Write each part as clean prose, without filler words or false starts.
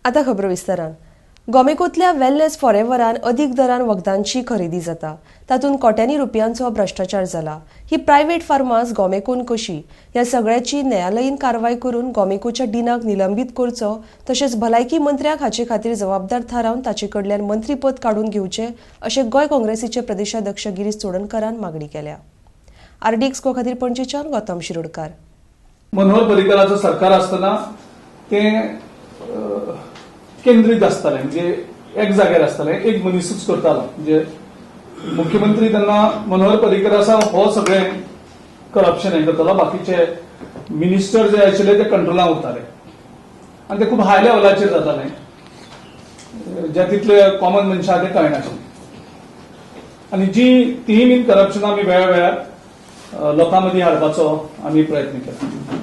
आता खबरो विस्तारान. गोमेकोतल्या वेलनेस फॉरेव्हरान अदीक दरान वखदांची खरेदी जाता, तातूंत कोट्यांनी रुपयांचो भ्रश्टाचार जाला. ही प्रायव्हेट फार्मास गोमेकोन कशी? ह्या सगळ्याची न्यायालयीन कारवाय करून गोमेकोच्या डिनाक निलंबीत करचो, तशेंच भलायकी मंत्र्याक हाचे खातीर जबाबदार थारावन ताचे कडल्यान मंत्रीपद काडून घेवचें, अशें गोंय काँग्रेसीचे प्रदेशाध्यक्ष गिरीश चोडणकरान मागणी केल्या. आरडीएक्स गो खातीर पणजेच्यान गौतम शिरोडकार. मनोहर पर्रीकराचो सरकार आसतना तें केंद्रीत आसतालें, म्हणजे एक जाग्यार आसतालें, एक मनिसूच करतालो. म्हणजे मुख्यमंत्री तेन्ना मनोहर पर्रीकर आसा, हो सगळें करप्शन हें करतालो. बाकीचे मिनिस्टर जे आशिल्ले ते कंट्रोलान उरताले आनी ते खूब हाय लेवलाचेर जाताले, जे तितले कॉमन मनशां ते कळनाशिल्ले. आनी जी तीय बीन करप्शन आमी वेळा वेळार लोकां मदीं हाडपाचो आमी प्रयत्न केला.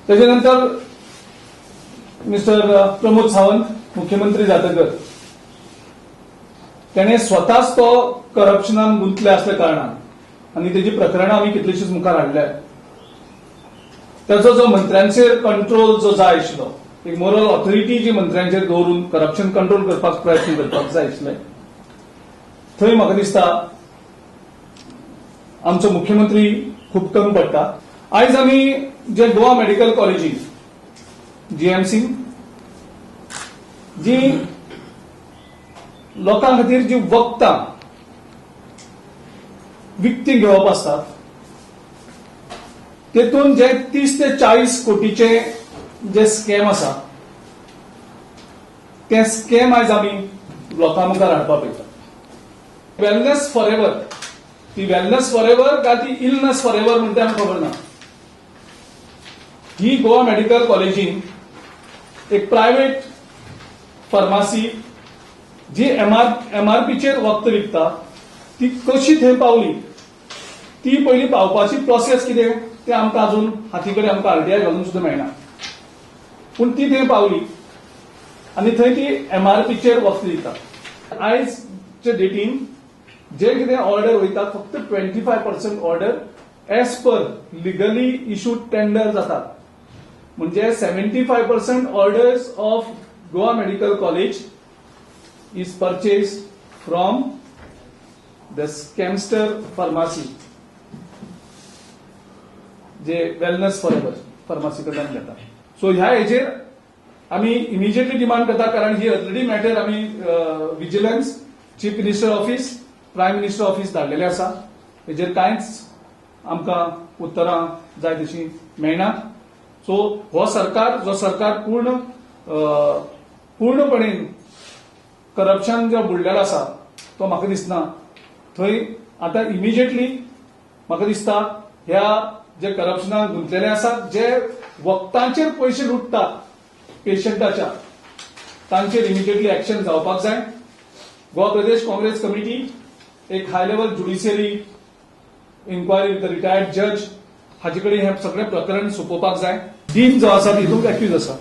तेजे नंतर मिस्टर प्रमोद सावंत मुख्यमंत्री जातकर तेणे स्वताच तो करप्शनान गुंतले असल्या कारणान आनी तेजी प्रकरणां आमी कितलीशीच मुखार हाडल्या, ताचो जो मंत्र्यांचेर कंट्रोल जो जाय आशिल्लो, एक मोरल ऑथॉरिटी जी मंत्र्यांचेर दवरून करप्शन कंट्रोल करपाक प्रयत्न करपाक जाय आशिल्ले, थंय म्हाका दिसता आमचो मुख्यमंत्री खूब कमी पडटा. आयज आमी जे गोवा मेडिकल कॉलेजीन, जीएमसी, जी लोकां खातीर जी वखदां विकती घेवप आसतात, तेतून जे 30 ते 40 कोटीचे जे स्कॅम आसा, ते स्कॅम आयज आमी लोकां मुखार हाडपाक पळयता. वेलनेस फॉर एवर, ती वेलनेस फॉर एवर काय ती इलनेस फॉर एवर म्हणटा आमकां खबर ना. ही गोवा मेडिकल कॉलेजीन एक प्रायव्हेट फार्मासी जी एमआरपीचेर वखद विकता, ती कशी थंय पावली, ती पयली पावपाची प्रोसेस कितें तें आमकां अजून हाती कडेन आमकां आरटीआय घालून सुद्दां मेळना. पूण ती थंय पावली आनी थंय ती एमआरपीचेर वखद दिता. आयजचे डेटीन जे कितें ऑर्डर वयता, फक्त 25% order as per legally issued tender जातात. म्हणजे 75% orders of Goa Medical College is purchase from the scamster pharmacy, J wellness for ever pharmacy कडल्यान घेता. सो ह्या हेजेर आमी इमिजिएटली डिमांड करता, कारण ही ऑलरेडी मॅटर आमी Vigilance, Chief Minister Office, Prime Minister Office धाडलेले आसा. हेजेर कांयच आमकां उत्तरां जाय तशी मेळना. सो हो सरकार, जो सरकार पूर्णपणे करप्शन जो बुडलेलो आसा, तो म्हाका दिसना थंय आतां इमिजिएटली म्हाका दिसता ह्या जे करप्शनान गुंतलेले आसात, जे वखदांचेर पयशे लुटतात पेशंटाच्या, तांचेर इमिजिएटली एक्शन जावपाक जाय. गोवा प्रदेश काँग्रेस कमिटी एक high level judiciary inquiry with retired जज हाचे कडेन हें सगळें प्रकरण सोंपोवपाक जाय. डीन जो आसा तितूंत एक्यूज आसा.